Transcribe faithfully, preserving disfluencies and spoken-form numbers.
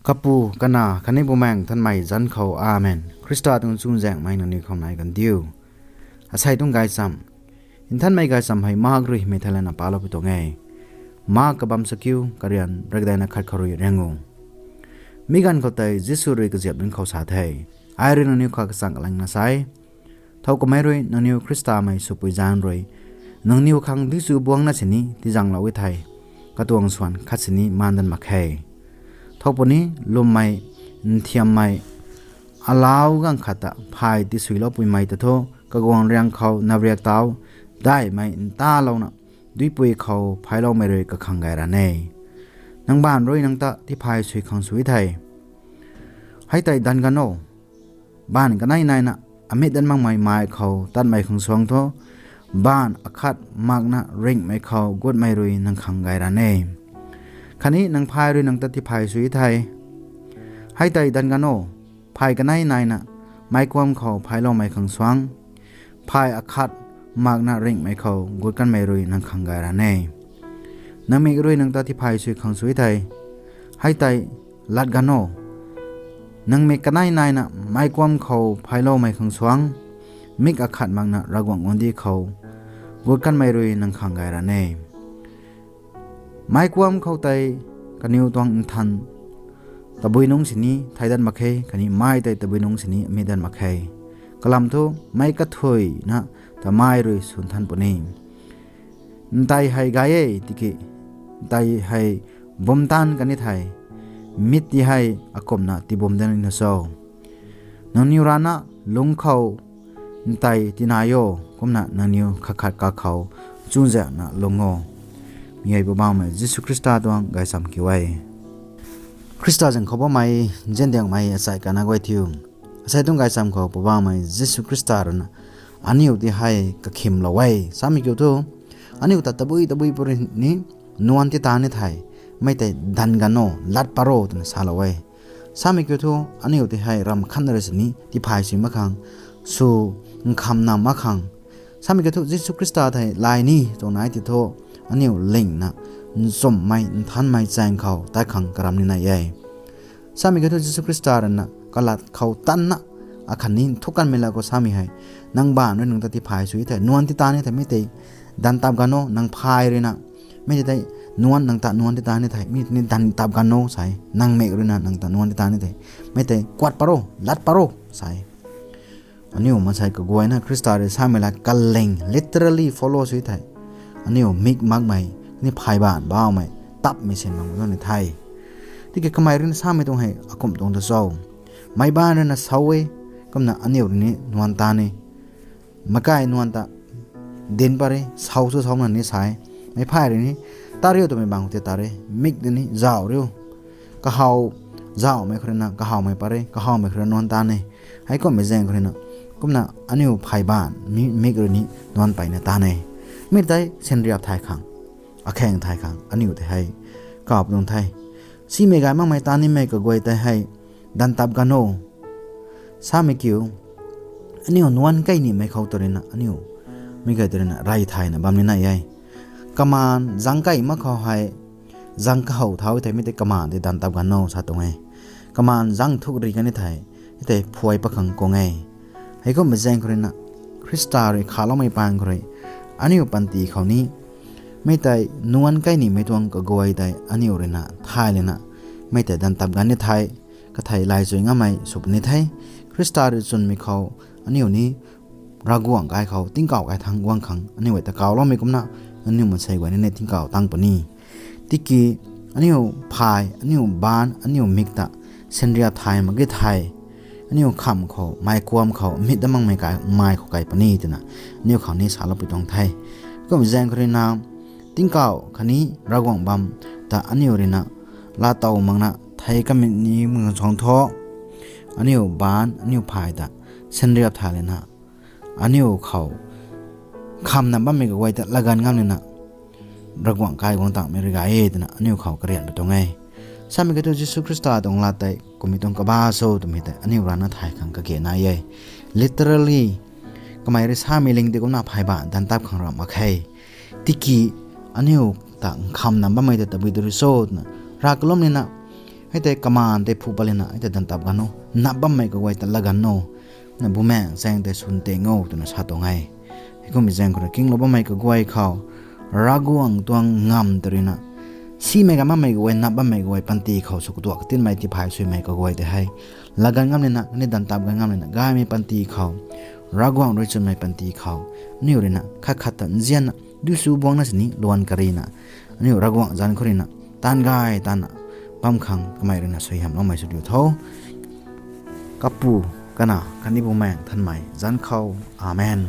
Kapu, Kanac khatni Bumaengh Nthanmei zanc khou, Amen. Khrista tuang chuzaenghmei nangniw khou nai kan diu. Asei tuang gaychamv. Nthanmei gaychamv hei Mark rui hymei thei lana paloupui tuang e. Mark kabamv sakiu, karian brikdaina khat khou rui riang o. Mi ganv khou tei Jisu rui kaziap nunc khou sa the, Ai rui nangniw kha kachang kalangna sa e, thow kamei rui nangniw Khristamei swpui zaeng rui nangniw khang duichu buangcna sini tizaenglou e thei, katuang swan khat sini maan dat mak khe. Thow puni lwmmei, nthiammei, alau ganv khat ta phay tisuilou puimei ta thu, kaguang riang khou nariak tau daihmei ntalouna duipui khou phayloumei rui kakhang gay ra e. Nang baanv rui nang ta tiphay sui khang sui thei, hei tei danv gan o. Baanv kanei naina amit dat makmei mai khou tatmei khang suang thu, baanv akhat makna ringhmei khou gutmei rui nang khang gay ra e. Khatni nang phay rui nang ta tiphay sui thei, hei tei danv gan o. Phay kanei naina meickuam khou phayloumei khang suang, phay akhat makna ringhmei khou gut kanmei rui nang khang gay ra e. Nang mik rui nang ta tiphay sui khang sui thei, hei tei lat gan o. Nang mik kanei naina meickuam khou phayloumei khang suang, mik akhat makna Ravguangc guangcdic khou gut kanmei rui nang khang gay ra e. Meickuam khou tei kaniw tuang nthan tabui nungc sini thei dat mak khe, khatni mei tei tabui nungc sini amit dat mak khe. Kalam thu, meic kathuina ta mei rui sw nthan puni. Ntei hei gay e tiki, ntei hei bumtan kan ni thei, mit ti hei akumhna tibum dat ni na cho? Nangniw rana lungc khou ntei tinai o, kumna nangniw khat khat kakhou chuzaenghna lung o. Mi hei Poubauhmei Jisu Khrista tuang gaychamv kiu e. Khrista zaeng khou bammei, nziandiangmei achai kana guay thiu. Asei tuang gaychamv khou Poubauhmei Jisu Khrista rui na aniu ti hei kakhymlou e. Samei kiu thu, aniu ta tabui tabui puni ni nuanc ti ta ni thei, mei tei danv gan o, lat pat ro twna salou e. Samei kiu thu, aniu ti hei ramh khat rui sini tiphay sui mak khang, sw nkhamna mak khang. Samei kiu thu, Jisu Khrista thei lay ni tuang nai ti thu, aniu lingna nchumhmei nthanmei chaeng khou tat khang karam ni nai e. Samei kiu thu, Jisu Khrista rui na kalat khou tanna, akhatni nthuk kanmei lat khou samei hei, nang baanv rui nang ta tiphay sui thei, nuanc ti ta ni thei, mei tei danv tap gan o. Nang phay rui na, mei tei nuanc, nang ta nuanc ti ta ni thei, mei tei ni danv tap gan o sa e. Nang mik rui na nang ta nuanc ti ta ni thei, mei tei kuat pat ro, lat pat ro sa e. Aniu maansei kaguayna Khrista rui samei lat kaling literally follow sui thei, aniu mik makmei, ni phay baanv baumei, tapmei sin mak tuang ni the. Tiki kamei rui na samei tuang hei akumh tuang ta cho? Meic baanv rui na sau e, kumna aniu rui ni nuanc ta ni. Makai nuanc ta dinc pat re, sau sw sauna ni sa e. Meic phay rui ni, tat riu twmei bang tei tat re, mik tei ni zauh riu. Kahaw zauhmei khou rui na kahawmei pat re, kahawmei khou rui nuanc ta ni. Heikumhmei zaeng khou rui na, kumna aniu phay baanv, mi, mik rui ni nuanc peyna ta ni. Mi tei sinriap thay khang, akhaeng thay khang aniu tei hei kaw puni the. Simei gay makmei ta nimei kaguay tei hei danv tap gan o. Samei kiu, aniu nuanc kai nimei khou tw rui na, aniu mik kay tw rui na rey thayna bam ni nai e. Kamaan zangc kai mak khou hei, zangc kahow thau thei mei tei kamaan tei danv tap gan o sa tuang e. Kamaan zangc thuk ri kan ni thei, mei tei phuay pat khang kung e. Heikumhmei zaeng khou rui na, Khrista rui khaloumei pang khou rui, aniu panty khou ni, mei tei nuanc kai nimei tuang kaguay tei aniu rui na thay lana, mei tei danv tap gan ni thei, kathei lay chui ngammei sw puni the. Khrista rui chwnmei khou, aniu ni Ravguangc kai khou tingkauh kai thangc guang khang aniu guay ta kawloumei kumna, aniu maansei guay ni ni tingkauh tang puni. Tiki aniu phay, aniu baanv, aniu mik ta sinriap thay mak ge thei, aniu kham khou, meic kuam khou, mit dat makmei kai, mei khou kai puni twna, aniu khang ni saloupui tuang the. Kum zaeng khou rui na, tingkauh khatni Ravguangc bam ta aniu rui na laatow makna thei kamei ni mak suang thu, aniu baanv, aniu phay ta sinriap thay lana, aniu khou khamna bammei kaguay ta laganv ngam lana, Ravguangc kai guang tangmei rui gay e twna aniu khou karian pui tuang e. Samei kiu thu Jisu Khrista tuang lat tei kummei tuang kaba cho twmei tei aniu rana thay khang kage nai e. Literally, kamei rui samei ling tei kumna phay baanv danv tap khang ramh mak khe. Tiki aniu ta nkhamna bammei ta tabui tu rui cho twna, rav kalum nina, Hei tei kamaan tei phu patlana hei tei dantap ganv o, nap bammei kaguay ta lat ganv o, na bumaengh chaeng tei swn teng o twna sa tuang e. Heikummei zaeng khou rui kinglou bammei kaguay khou, Ravguangc tuang ngamv ta ruina, simei ganv bammei kaguay, nap bammei kaguay panty khou sw katuak katinmei tiphay suimei kaguay tei hei lat ganv ngam lana, khatni dantap ganv ngam lana, gaymei panty khou, Ravguangc rui chwnmei panty khou, aniu ruina khat khat ta nzianna, dusu buangna sini luan karina, aniu Ravguangc zanc khou ruina taanv gay tana bam khang kamei ruina suaihiamloumei sw diu tho. Kapu, Kanac khatni Bumaengh Nthanmei zanc khou. Amen.